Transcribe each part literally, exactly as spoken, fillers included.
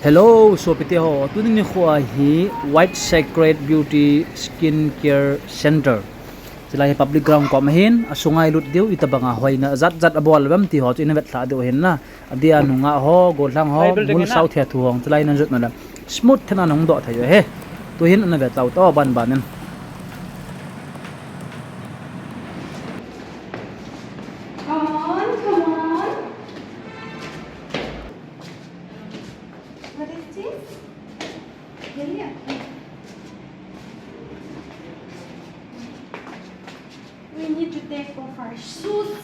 Hello, sopite ho. Tuni nikho hi White Secret Beauty Skin Care Center. Chulai hi public ground kom ahin, asunga ilut diu, itobanga hoina jat jat abol uvem ti ho chu ina vetlhah diu ahin na. Adia nungah ho, gollhang ho, mul sao thei thu ho, chulai ina jot na le smooth thei na hung doh thei u ahi. Tuhin ina vetlhah u to ban ban in. Come on, come on. What is this? Hurry up. We need to take off our shoes.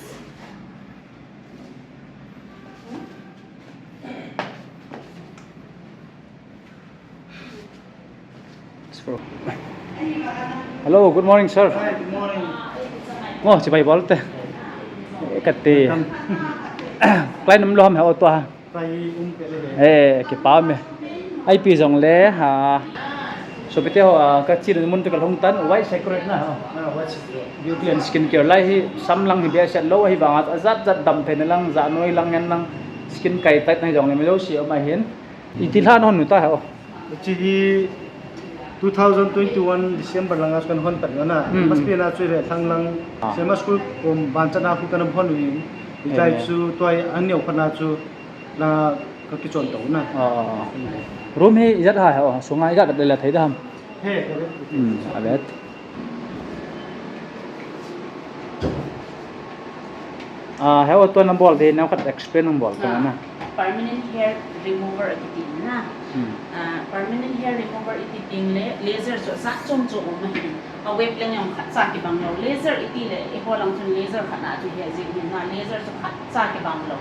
Hello, good morning, sir. Hi, good morning. Ngo, chibai bol te. Kati. Klai nam lom he o tua. Kai um pe le he. Eh, kipa me. Ai pi jong le ha. Sopite ho, ah, ka chi mun te ka hung tan, White Secret na ha. Ah, White Secret. Beauty and skin care lai hi, sam lang hi behseh lou, ahivanga ajat jat dam thei na lang, janoi lang, ngen lang, skin kai tight na jong le mi lou si um ahin. Iti lhan hon nu ta ho. Chi hi two thousand twenty-one December langa chu kan hon pan na. Hmm. Mas pi na chu ve thang lang. Ah. Sema school kom ban chana khu kan hon u. Itai chu toi an neo khana chu la ka kichon to na. Ah. Room hi ijat ha ho, sunga ijat le la thei da ham. He, he. Hmm, avet. Ah, he o to na bol de, na khat explain na bol to na. Permanent hair remover iti na. Hmm. Ah, permanent hair remover iti ding le, laser chu sa chom chom um ahi. A wavelength jong khat cha kibang lou. Laser iti le, eiho lang chun laser khat na chu he jing hin na, laser chu khat cha kibang lou.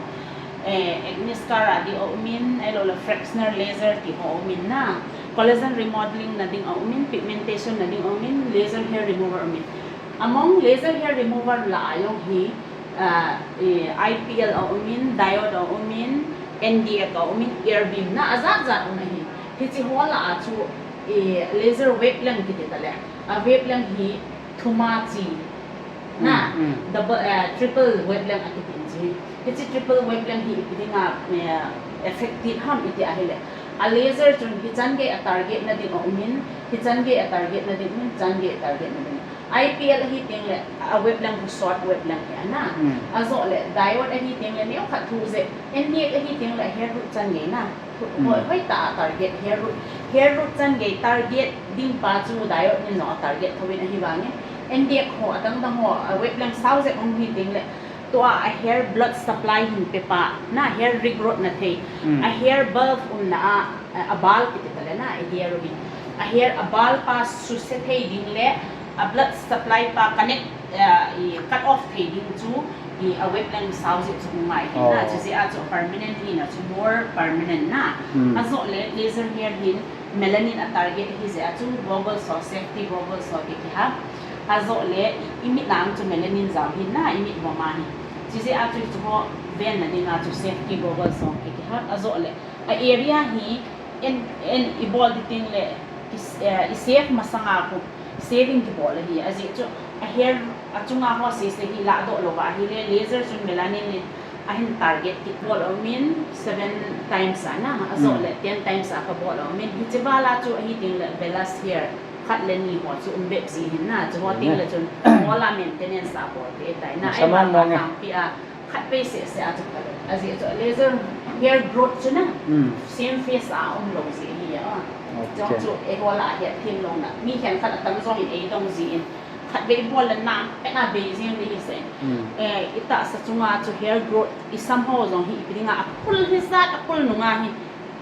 Eh, acne scar a di a um in, ahilou le Fresnel laser ti ho a um in na. Collagen remodeling na ding a um in, pigmentation na ding a um in, laser hair remover a um in. Among laser hair remover lah a jong hi, ah, eh, I P L a um in, diode a um in, N D X a um in, air beam na ajat jat um ahi. Hichi ho lah a chu, eh, laser wavelength kiti ta le. A wavelength hi thum a chi. Na, hmm, hmm, double, eh, triple wavelength akiti in chi. Hichi triple wavelength hi ipi dinga, eh, effective ham iti ahile. A laser chun hichan gei a target na ding a um in, hichan gei a target na ding, hichan gei a target na ding. I P L ahi teng le, a wavelength hi short wavelength hi ana. Hmm. Ajou le, diode ahi teng le, neo khat thu jeh, N D X ahi teng le, hair root chan gei na. Hmm. Hoi, hoi ta a target, hair root. Hair root chan gei target ding pa chu diode nin jong a target tho in ahivangin. N D X ho, adang dang ho, a wavelength sao jep um hi teng le. Tua a hair blood supply hin pe pa, na hair regrowth na thei. Hmm. A hair bulb umna a, a, a bulb kiti ta le na, a hair u hi. A hair a bulb pa suse thei ding le, a blood supply pa connect, eh, i cut off thei ding chu, i a wavelength sao jeh chu hung ngai hi na, ah, chu jeh a chu permanent hi na chu more permanent na. Hmm. Ajou le laser hair hin melanin a target hi jeh a chu goggles ho, safety goggles ho ki kihap. Ajou le i, i mit lang chu melanin jao hi na, i mit bom a hi. Chu jeh a chu chu ho ven na ding a chu safety goggles ho ki kihap. Ajou le a area hi en, en i bol di teng le i, eh, i save masang a khu. Saving kibol ahi, ajeh chu a hair, achunga ho sese hi ladoh louva ahile, laser chun melanin in ahin target kibol a um in seven times a na, ajou le ten times a kabol a um in, hiche val a chu ahi teng le vellus hair khat le ni ho chu um bep ji hin na, chu ho teng le chun, hmm, ho la maintenance a bol thei tai na, ahi val a tampi a, khat vei seh seh a chu khat. Ajeh chu laser hair growth chu na. Hmm. Same phase a um lou ji hi a. Okay. Chong chu eiho la het thim lou na. Mi khen khat atam jong in eidong ji in. Khat vei bol le na, pet na bei jing di hi se. Hmm. Eh, i tahsa chunga chu hair growth, i sam ho jong hi ipi dinga, apul hi jat, apul nunga hi.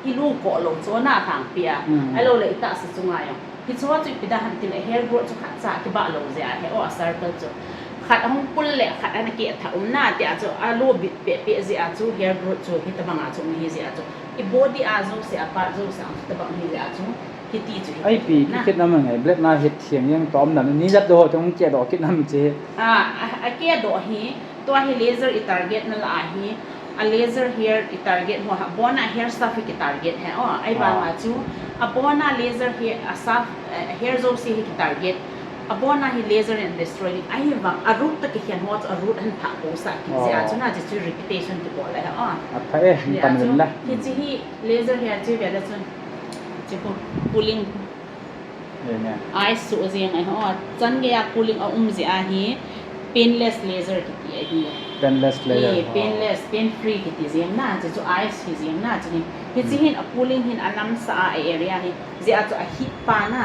I lu koh lou chu na thangpi a. Hmm. Ahilou le i tahsa chunga jong. Hichu chu ipi da ham tile hair growth chu khat cha kibah lou jeh a he o a circle chu. Khat ahung pul le khat ana keh tha um na tia chu a lu bit peh peh jeh a chu hair growth chu hitabang a chu um hi jeh a chu. I body a jouse a part jouse a chu tabang hi jeh a chu. Hiti chu hi. Ai pi na. Kikit na ma ngai blade na het thiang jeng tom na ni jat doh ho te hung keh doh kit na mi che. A, a, a keh doh hi. Tua hi laser i target na lah a hi, a laser hair i target ho, abon a hair shaft hi ki target he, o, ahivang a chu, abon a laser hair, a shaft, eh, hair jouse hi ki target, Abon a hi laser in destroy ding. Ahivang, a root toh kikhen ho chu a root ahin phah pousah kit jeh a chu na, chu chu repetition kibol ahi. Apha e, hin pan uvin la. Hiche hi laser hi a chu vele chun. Chu cooling. Ice chu jeng ahi. Chan gei a cooling a um jeh a hi painless laser kiti ahi. Painless laser. Painless, pain free kiti jeng na, chu chu ice hi jeng na, chu ni. Hiche hin a cooling hin a namsah a area hi. Jeh a chu a heat pa na,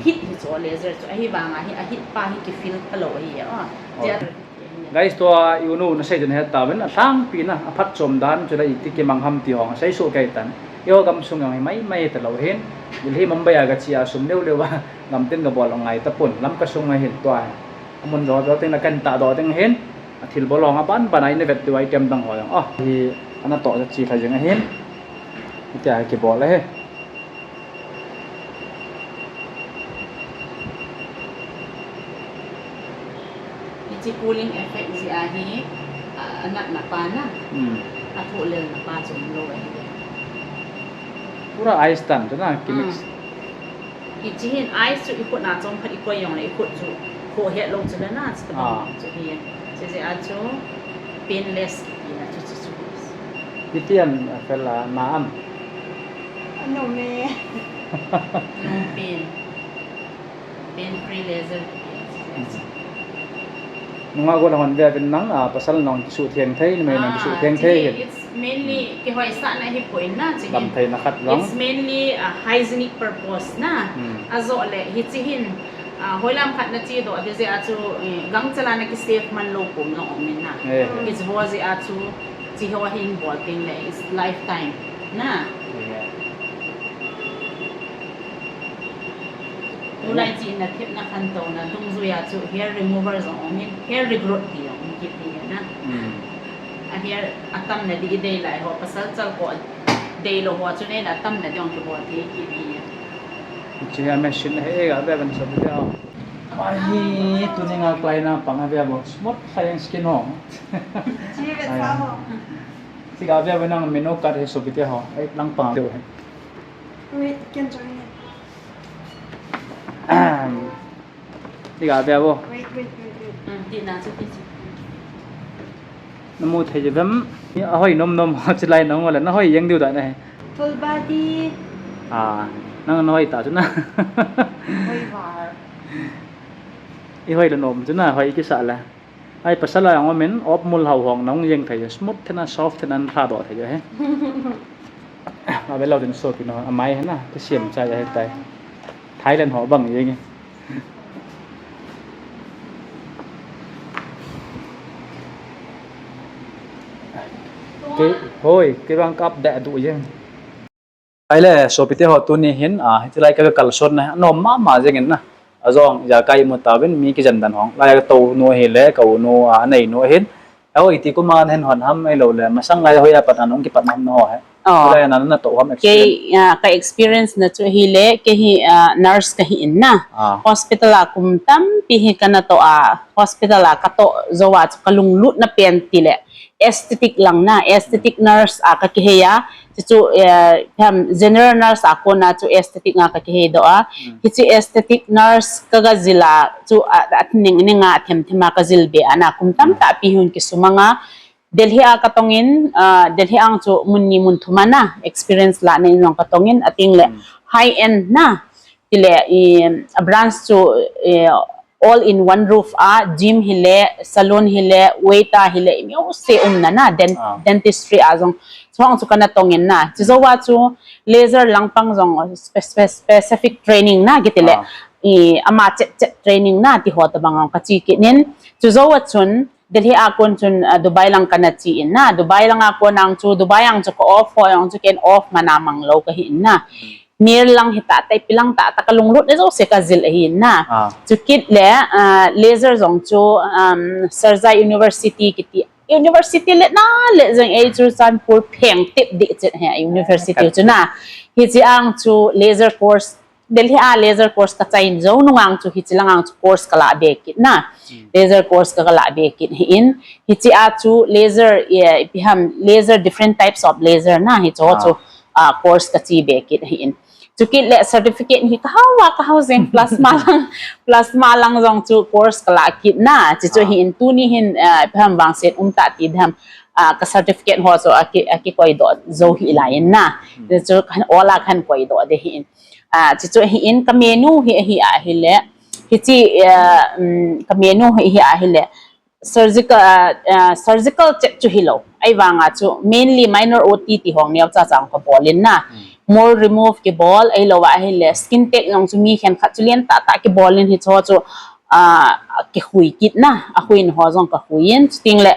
heat hi chu laser chu ahivang a hi, a heat pa hi kifeel talou ahi. Guys, tua i unu nasei chu nahet tauvin, a lhangpi na, a phatchom dan chu la iti kimang ham ti ho, sei soh kei tan. Eiho gamsung jong hi maimai talou hin, Delhi Mumbai a gache a sum leu leu a, gamtin gabol ngai tapon, Lamka sung a hin tua. Amun jo jo teng na kan ta do teng hin, a thil bol ho nga ban ban a ina vet diu item dang ho jong. Hi, ana toh ja chi kha jeng ahin. Hitia kibol ahi. Hiche cooling effect jeh a hi, a, a natna pa na. A thohlelna pa chu umlou ahi. Pura ice tan chu na, kimix. Hiche hin ice chu i khut na chom khat i koi jong le i khut chu khoh het lou chu le na, chu tabang chu hi. Chu jeh a chu painless kiti na chu chu chu. Hiti an a fel a na am. Ano me. No pain. Pain free laser. Nunga go la hon ve vin nang, a, pasal nong kisuhtheng thei, numei nong kisuhtheng thei. It's mainly kihoisahna hi poi na, chu hi. Damtheina khat jong. It's mainly a hygienic purpose na. Ajo le, hiche hin, a, hoilam khat na che doh ding jeh a chu, eh, gangchal a na ki save man lou kom jong um in na. Hiche ho jeh a chu, che ho hin bol teng le, it's lifetime na. Tulai chi na thepna khantouna dungjui a chu hair remover jong um in, hair regrowth ti jong um kit hi na. A hair atamna ding i dei lai ho, pasal chal ko dei lou ho chu nei na atamna ding kibol thei kit hi. Hiche hi a machine hi ga ve ban sa ve ho. Ahi, tuni nga klai na pang a ve bo. Smooth sa jeng skin ho. Chi ve sa ho. Chi ga ve bo nang menu card hi sopi te ho. Ai lang pang deu hi. Wait, can join it. Ti ga ve vo. Wait, wait, wait, wait. Hmm, ti na chu ti chu. Na mu thei je vem? Ni a hoi nom nom ho chu lai nong le na hoi jeng diu da na he. Full body. Ah, nang na hoi ta chu na. Hoi var. I hoi le nom chu na, hoi kisa le. Ai, pasal a jong um in, op mul hao hong nong jeng thei, smooth thei na, soft thei na, lha doh thei he. A ve lou din sopi no, a mai he na, kisiam chai he tai. Thailand ho bang jeng e. Kei, hoi, kei bang kap da du jeng. Ai le, sopi te ho tuni hin, a, hiti lai ka kalson na, nom mama jeng in na. A jong, ja kai mu ta vin, mi kijen dan hong. Lai ka tou nu hi le, ka u nu, a, nei nu hin. Aho iti kuma hin hon ham ei lou le, masang lai hoi a pat an hong kipat ham no he. Oh. Lai na na tou ham experience. Kei, a, ka experience na chu hi le, kei hi, a, nurse ka hi in na. Ah. Hospital a kum tampi hi ka na tou a, hospital a ka tou jou a chu ka lunglut na pen ti le. Aesthetic lang na, aesthetic nurse a ka kihei a, chu chu, eh, phem, general nurse a kona chu aesthetic nga ka kihei doh a. Hichu aesthetic nurse ka ga jil a, chu a, a ning, ning a them them a ka jil be a na kum tamtah pi hun kisumang a. Delhi a ka tong in, ah, Delhi ang chu mun ni mun thum a na, experience la na in jong ka tong in, a ting le high end na, ti le, i, a branch chu, eh, all in one roof a, gym hi le, salon hi le, waiter hi le, i mi u se um na na, den-, dentistry a jong, chuang chu ka na tong in na. Chu jou a chu, laser lang pang jong, spe-, spe-, specific training na, kiti le, i, ama chet chet training na, ti ho tabang jong ka chi kit in. Chu jou a chun, Delhi a kon chun, ah, Dubai lang ka na chi in na. Dubai lang a kon ang chu, Dubai ang chu ka off ho ang chu ken off mana mang lou ka hi in na. Mir lang hi ta, tai pi lang ta, ta ka lunglut na jouse ka jil ahi in na. Ah. Chu kit le, ah, laser jong chu, um, Sharjah University kiti. University le na le jong ei chu Churachandpur pheng tip di chet he university chu na. Hichi ang chu laser course Delhi a laser course ka chai in jou nung ang chu hichi lang ang chu course ka la be kit na. Laser course ka, ka la be kit hi in. Hichi a chu laser, eh, ipi ham, laser, different types of laser na. Hicho chu, ah, course ka chi be kit hi in. Chukit le certificate hi kahau a kahau jeng, plasma lang, plasma lang jong chu course kalah kit na. Chuchu hi in tuni hin, ah, ipi ham vangset um ta ti dam, ah, ka certificate ho chu aki, akikoi doh jou hi lai in na. Chuchu kan ola kan koi doh de hi in. Ah, chuchu hi in ka menu hi, hi ahile. Hichi, ah, um, ka menu hi, hi ahile. Surgical, ah, ah, surgical chet chu hilou. Ahivanga chu mainly minor O T ti hong neocha cha kabol in na. Mole remove kibol, ahilou ahile skin tech jong chu mi khenkhat chu lentah tah kibol in hicho chu, ah, kihui kit na. Ahuina ho jong kahui in, chuting le,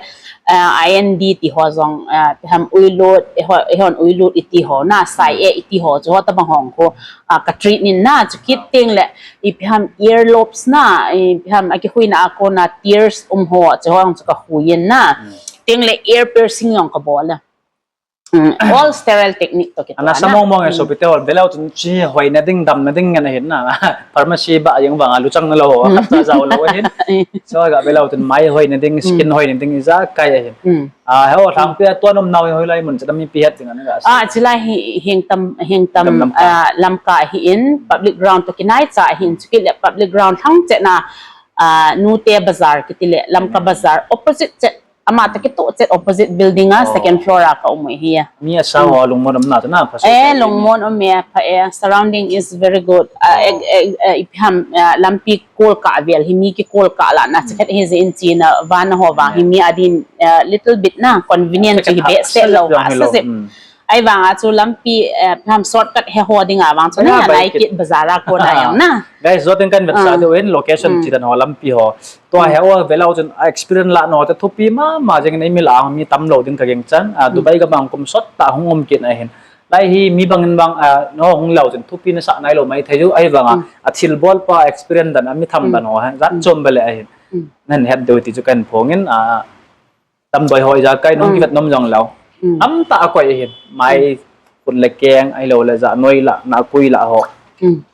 ah, I N D ti ho jong, ah, ipi ham uilut, eiho, eihon uilut iti ho na, sai e iti ho, chu ho tabang hong khu, ah, ka treat in na, chukit teng le, ipi ham earlobes na, ipi ham akihuina a kona tears um ho, chu ho jong chu kahui in na. Teng le ear piercing jong kabol le. Mm, all sterile technique to kiti. Ana samong mong e, sopite ho, velou chun chi hoina ding, damna ding ngen ahin na. Pharmacy ba jeng vang a luchang na lou, khat cha jao lou ahin. So ga velou chun mai hoina ding, skin hoina ding ijakai ahin. Ah, heo, Lhangpi a tua nom nau hoilai mun chadam mi pi het ding ana ga. Ah, chilai hi heng tam, heng tam, ah, Lamka hi in, public ground to kinai cha hin, chukit le public ground thang chet na, ah, Nute Bazar kiti le, Lamka Bazar, opposite chet, ama ta kitu chet opposite building a, second floor a ka um hi a. Mi asa ho lungmon um na ta na, pha. Eh, lungmon um e, pha e, surrounding is very good. Ah, eh, eh, eh, ipi ham, ah, lampi kol ka vel hi mi kikol ka la na, chikhat hi je in chi na, van ho vang hi mi adin, ah, little bit na, convenient hi behseh lou, asa jep. Ahivanga chu lampi, eh, ipi ham shortcut he ho ding a vang chu na, nai kit bazar a kona jong na. Guys, jotin kan vet sa deu in location chi dan ho lampi ho. Tua he o velou chun a experience la no te thupi mama jeng nei mi la mi tam lou ding ka geng chan. A, Dubai ga bang kum sot ta hung um kit na hin. Lai hi mi bang in bang, ah, no hung lou chun thupi na sa nai lou mai thei u, ahivanga, a thil bol pa experience dan, a mi tham dan ho, ha, jat chom bele ahin. Nan het deu ti chu kan phong in, ah, damdoi ho ijakai nung kivet nom jong lou. Tamtah akoi ahin. Mai khut le keng, ahilou le ja noi la, na kui la ho.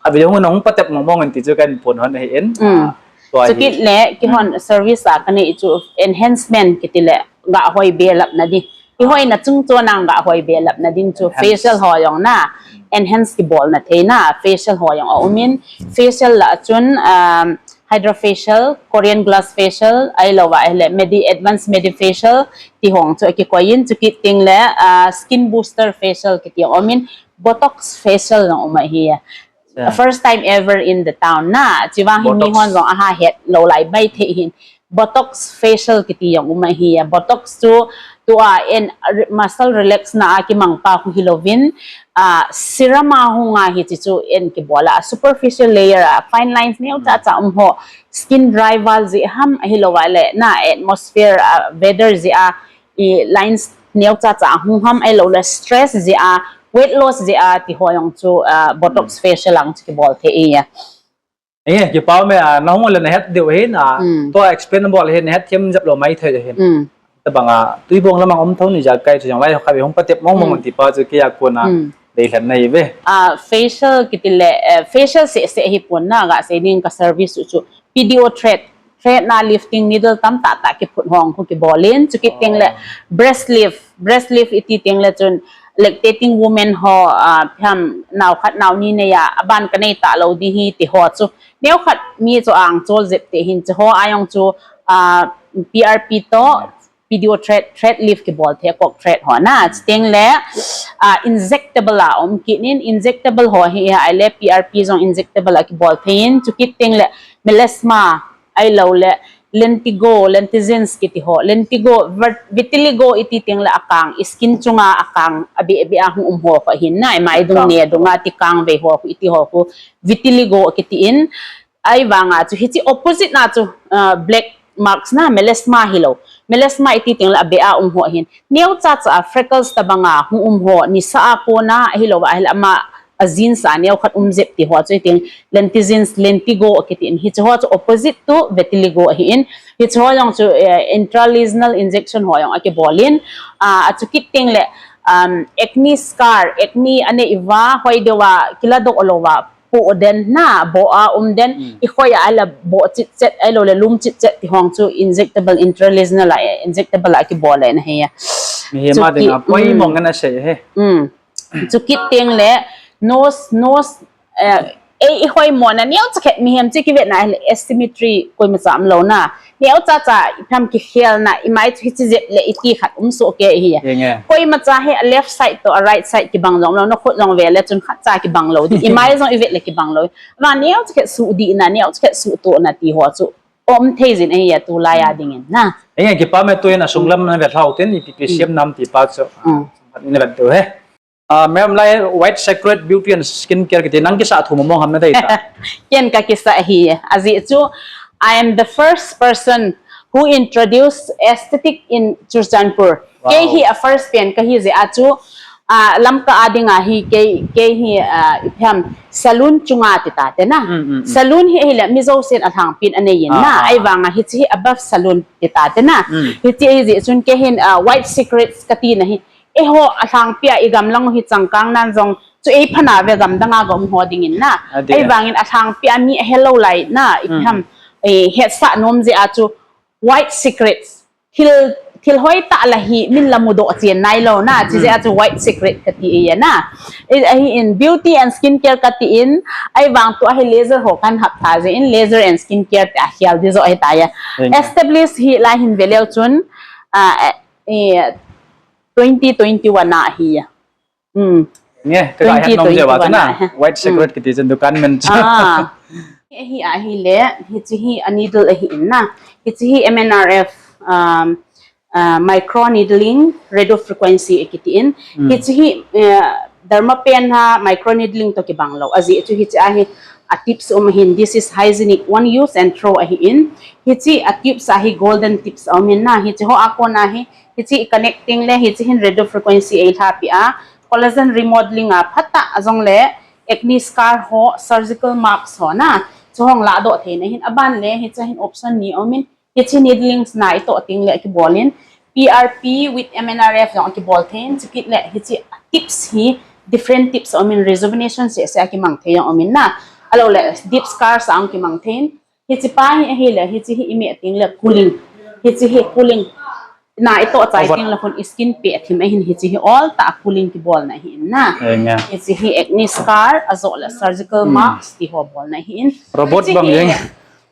A video hung nung patep mong mong in ti chu kan phong hon ahin. Ah, tua hi. Chukit le, kihon service a kanei chu enhancement kiti le, ga hoi belap na di. Ihoina chung chu nang ga hoi belap na ding chu facial ho jong na, enhance kibol na thei na, facial ho jong a um in, facial la chun, um, hydrofacial, Korean glass facial, ahilou va ahile medi, advanced medifacial ti hong chu akikoi in, chukit teng le, ah, skin booster facial kiti jong um in, botox facial jong um ahi. First time ever in the town na, chivang hi mi hon jong aha het lou lai bai thei hin. Botox facial kiti jong um ahi a. Botox chu tua in, ah, re-, muscle relax na a kimang pa khu hilouvin, ah, serum a hung a hi chi chu in kibol a, superficial layer a, fine lines neo cha cha um ho, skin dry val ji ham ahilou va le na atmosphere, ah, weather ji a, i lines neo cha cha hung ham ahilou le stress ji a, weight loss ji a ti ho jong chu, ah, botox facial ang chu kibol thei a. Eh, kipa me, ah, na hung le na het deu hin, ah, tua explain bol hin, na het them jep lou mai thei hin. Tabang a, tui bong lamang um thou ni ja kai chu jong lai kha be hung patep mong mong ti pa chu kia kona dei lhan nai ve. Ah, facial kiti le, eh, facial se se hi pon na ga se ning ka service chu, chu P D O thread, thread na lifting needle tam ta ta kiphut hong khu kibol in, chukit teng le breast lift, breast lift iti teng le chun lactating women ho, ah, pham nao khat nao ni nei a, aban ka nei ta lou di hi ti ho chu. Neo khat mi chu ang chol jep te hin chu ho a jong chu, ah, P R P to, P D O thread, thread lift kibol thei, cock thread ho na, chuteng le, ah, injectable a um kit in, injectable ho hi, ahile P R P jong injectable a kibol thei in, chukit teng le melasma, ahilou le lentigo, lentigines kiti ho, lentigo, vit-, vitiligo iti teng le akang, i skin chunga akang, abe, abe a hung um ho kho hin na, i mai dung ne, dunga ti kang vei ho khu, iti ho khu, vitiligo kiti in, ahivanga chu, hichi opposite na chu, ah, black marks na, melasma hilou. Melasma iti teng le abe a um ho hin. Neo cha cha a freckles tabanga hung um ho, nisa a kona, ahilou va, ahile ama a genes a neo khat um jep ti ho chu iti in, lentigines, lentigo kiti in. Hichi ho chu opposite to vitiligo ahi in. Hichi ho jong chu, eh, intralesional injection ho jong akibol in. Ah, achukit teng le, um, acne scar, acne anei va, hoi deu va, kila doh lou va, po den na, bo a um den, i khoi a la bo chit chet, ahilou le lum chit chet ti hong chu injectable intralesional a, eh, injectable a kibol le na hi a. Mi hi ma ding a, poi mong na sei he. Chukit teng le, nose, nose, eh, ei, i hoimo na, neocha khat mihem chu kivetna ahile asymmetry koima cha umlou na. Neocha cha ipi ham kikhelna, imai chu hiche jep le iti khat um soh kei hi. Koima cha hi a left side toh a right side kibang jong lou, na khut jong ve le chun khat cha kibang lou ding. Imai jong ivet le kibang lou. Vang neocha khat suhdih na, neocha khat suhtoh na ti ho chu um thei jin ahi a tulai a dingin na. Enge, kipah e, tuin asung lam na ve lhau tin, ipi pi siam nam ti pa chu. Ina vet diu he. Ah, ma'am, lai White Secret Beauty and Skincare kiti nang kisa thum mong ham na dei ta. Ken ka kisa hi. Ajeh chu, I am the first person who introduced aesthetic in Churachandpur. Kei hi a first pen kahi jeh a chu, ah, Lamka a dinga hi kei, kei hi, ah, ipi ham, salon chunga ti ta te na. Salon hi ahile mi jousen alhangpin anei in na. Ahivanga hiche hi above salon ti ta te na. Hiche ahi jeh chun kei hin, ah, White Secrets kati na hi. Eiho alhangpi a i gamlang hi changkang nan jong chu ei phana ve gamdang a ga um ho dingin na. Ahivangin alhangpi a mi ahelou lai na, ipi ham, eh, hetsah nom jeh a chu White Secrets. Thil, thil hoi tah la hi min la mudoh chen nailou na, chijeh a chu White Secret kati ahi na. Eh, ahin beauty and skincare kati in, ahivang tua hi laser ho kan hap tha jeh in laser and skincare ti a khel ding jo ahi tai. Establish hi lai hin ve leu chun, ah, eh, twenty twenty-one a hi. Hmm. Nge, ka ga het nom jeh a chu na. White Secret kiti chun dukan min chu. Ah. Hi ahile, hiche hi a needle ahi in na. Hiche hi M N R F, um, uh, micro needling, radio frequency akiti in. Hiche hi, uh, dermapen ha micro needling toh kibang lou. Ajeh chu hiche a hi a tips um ahin, this is hygienic, one use and throw ahi in. Hiche a tips a hi golden tips aum in na. Hiche ho a kon a hi, hiche connecting le, hiche hin radio frequency eilhapi a. Collagen remodeling a phatah a jongle acne scar ho, surgical marks ho na, chu hung lahdoh theina hin aban le, hiche hin option ni aumin, hiche needling na itoh tengle kibol in, P R P with M N R F jong kibol thei in, chukit le hiche tips hi, different tips aumin, rejuvenation seh seh a kimang thei jong aumin na, alou le deep scars a jong kimang thei in, hiche pa hi ahile, hiche hi imeh tengle cooling. Hiche hi cooling. Na itoh chai tengle khun i skin peh thim ahin hiche hi all tah a cooling kibolna ahi in na. Hiche hi acne scar, ajole surgical marks ti ho bolna ahi in. Robot bang jeng.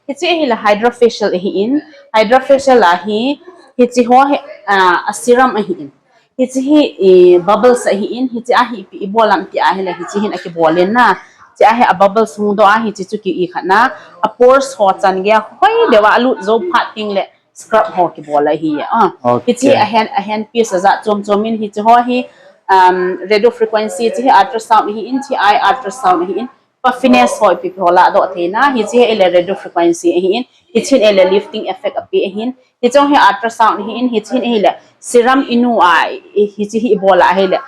Hiche ahile hydrofacial ahi in. Hydrofacial a hi, hiche ho hi, ah, a serum ahi in. Hiche hi, eh, bubbles ahi in, hiche a hi ipi ibol am ti ahile, hiche hin akibol in na. Hiche a hi a bubbles hungdoh a, hiche chu ki i khat na. A pores ho chan gei a, hoi deuva alut jou phat tengle scrub ho kibol ahi. Ah. Hiche a hand, a hand piece a jat chom chom in, hiche ho hi, um, radio frequency, hiche hi ultrasound ahi in, hiche eye ultrasound ahi in. Puffiness ho ipi ipi ho lahdoh theina, hiche hi ahile radio frequency ahi in, hiche hin ahile lifting effect ape ahin, hiche hi ultrasound ahi in, hiche hin ahile serum inu a, hiche hi ibol a ahile.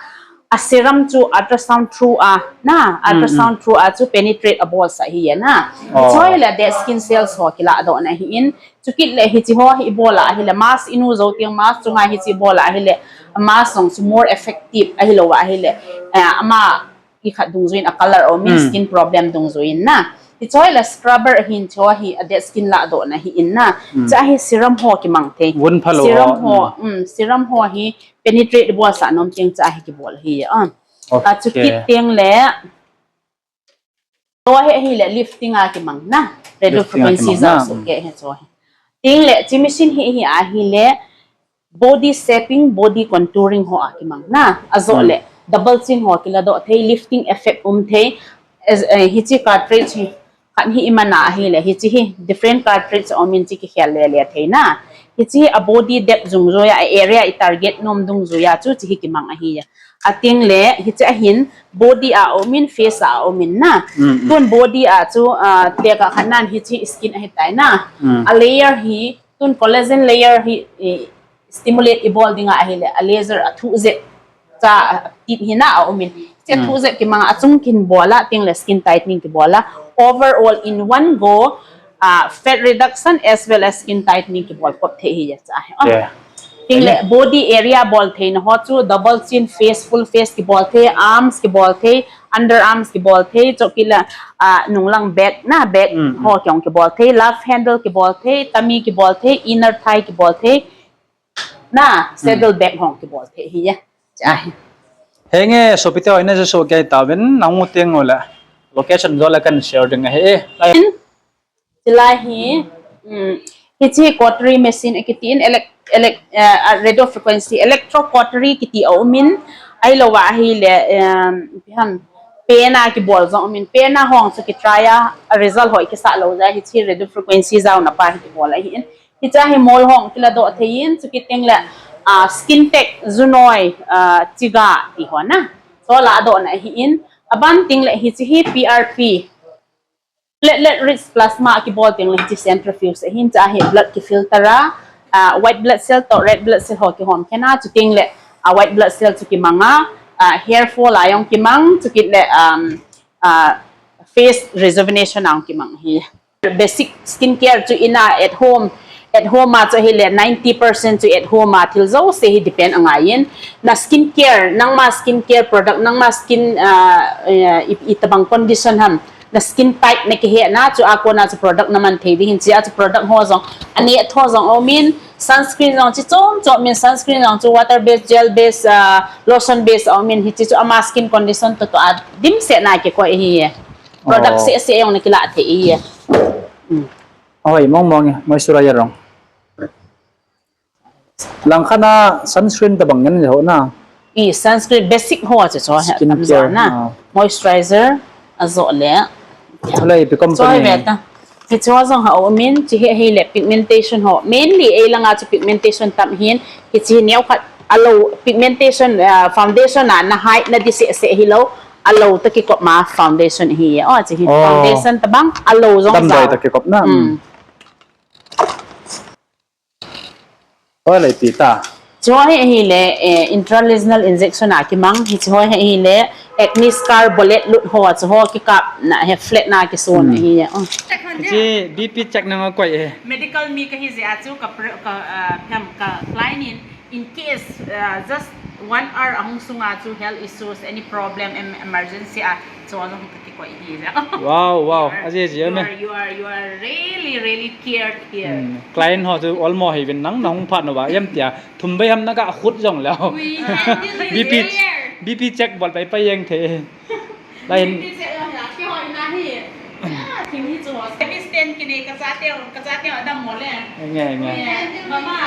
A serum chu ultrasound through a, na, ultrasound through a chu penetrate abol sah ahi na. Hiche hi ahile dead skin cells ho kilahdohna ahi in, chukit le hiche ho hi ibol a ahile, mask inu jou teng mask chunga hiche ibol a ahile, mask jong chu more effective ahilou a ahile, eh, ama ikhat dungjuiyin a color aumin skin problem dungjuiyin na. Hiche hi ahile scrubber ahin hiche hi a dead skin lahdohna ahi in na. Hiche hi serum ho kimang thei. Serum ho, um, serum ho hi penetrate bolsah nom teng hiche hi kibol ahi. Ah. Achukit tengle. Tua hi ahile lifting a kimang na. Radio frequency jat soh kei hiche hi. Tengle hiche machine hi hi ahile body shaping, body contouring ho a kimang na. Ajole double chin ho kiladoh thei, lifting effect um thei. As, eh, hiche cartridge hi khat hi iman a ahile, hiche hi different cartridge aumin hiche kikhel le le thei na. Hiche hi a body depth dungjuiya, a area i target nom dungjuiya chu hiche hi kimang ahi. Atengle hiche ahin body a aumin, face a aumin na. Tun body a chu, ah, tekah khat nan hiche skin ahi tai na. A layer hi, tun collagen layer hi, eh, stimulate ibol dinga ahile, a laser a thuh jep cha, a tip hi na aumin. Hiche thuh jep kimang a, achung kin bol a, tengle skin tightening kibol a. Overall in one go, ah, fat reduction as well as skin tightening kibol kop thei ahi hiche hi. Ah. Tengle body area bol theina ho chu double chin, face, full face kibol thei, arms kibol thei, underarms kibol thei, chukit le, ah, nunglang back na, back ho kihong kibol thei, love handle kibol thei, tummy kibol thei, inner thigh kibol thei, na, saddle back hong kibol thei ahi. Hiche hi. Henge, sopite ho, ina je so kei ta vin, nang u teng u le. Location jo le kan share ding ahi. Lai. Tilai hi, um, hiche cautery machine kiti in elec-, elec-, uh, radio frequency, electro cautery kiti a um in, ahilou va ahile, um, ipi ham, pen a kibol jong um in, pen a hong chu ki try a, a result ho kisa lou jeh a hiche radio frequency jaona pa hi kibol ahi in. Hiche a hi mol hong kila doh thei in, chukit teng le, ah, skin tech, junoi, ah, chiga ti ho na. Chu la doh na ahi in, aban teng le hiche hi P R P. Platelet rich plasma kibol teng le hiche centrifuge ahin, hiche a hi blood ki filter a, ah, white blood cell toh red blood cell ho kihom khen a, chuteng le, ah, white blood cell chu kimang a, ah, hair fall a jong kimang, chukit le, um, ah, face rejuvenation a jong kimang ahi. Basic skincare chu ina at home, at home a chu ahile ninety percent chu at home a thil jouse hi depend angai in. Na skincare, nangma skincare product, nangma skin, ah, eh, i, itobang condition ham, na skin type na kihe na chu a kona chu product na man thei ding hin, hiche a chu product ho jong, aneh tho jong um in, sunscreen jong chi chom chom um in, sunscreen jong chu water base, gel base, ah, lotion base um in, hiche chu ama skin condition toh toh a dimset na kikoi ahi. Product sese jong na kila thei ahi. Hmm. Ahoi mong mong e, moisturizer jong. Langkhat a sunscreen tobang ngen le ho na. I sunscreen basic ho chu chu he. Skin tam jo care, na. Ah. Moisturizer ajo le. Chule ipi company. Chu he ve ta. Hiche ho jong ha um in, hiche hi ahile pigmentation ho. Mainly ei langa chu pigmentation tam hin. Hiche hi neokhat alou pigmentation, ah, foundation a na hide na di sese hilou. Alou toh kikop ma foundation hi. Oh, hiche hi. Oh. Foundation tobang alou jong. Damdoi toh kikop na. Hmm. Oi, lei pi ta. Chu hi ahile, eh, intralesional injection a kimang, hiche hi ahile, acne scar bullet lut ho, chu ho kikap na, he flat na kisun ahi, oh. Hiche B P check nang a koi e. Medical mi kahi jeh a chu ka pre-, ka, ah, phem ka client in, in case, ah, just one hour ahung sunga chu health issues, any problem, em-, emergency a, chu jong kakikoi hi. Wow, wow. You are, aje je you me. Are, you are, you are really, really cared here. Hmm. Client ho chu olmo hei vin nang, nahung phat nau va, em tia, thum vei ham na ga khut jong leo. We handle it. B P, there. B P check bol pai pai jeng the. Lai hin. B P check jong la, kihoi na hi. Ah, thim hi chu ho. Service ten kine ka chate, ka chate adam mo le. Nge, nge. Yeah. Mama.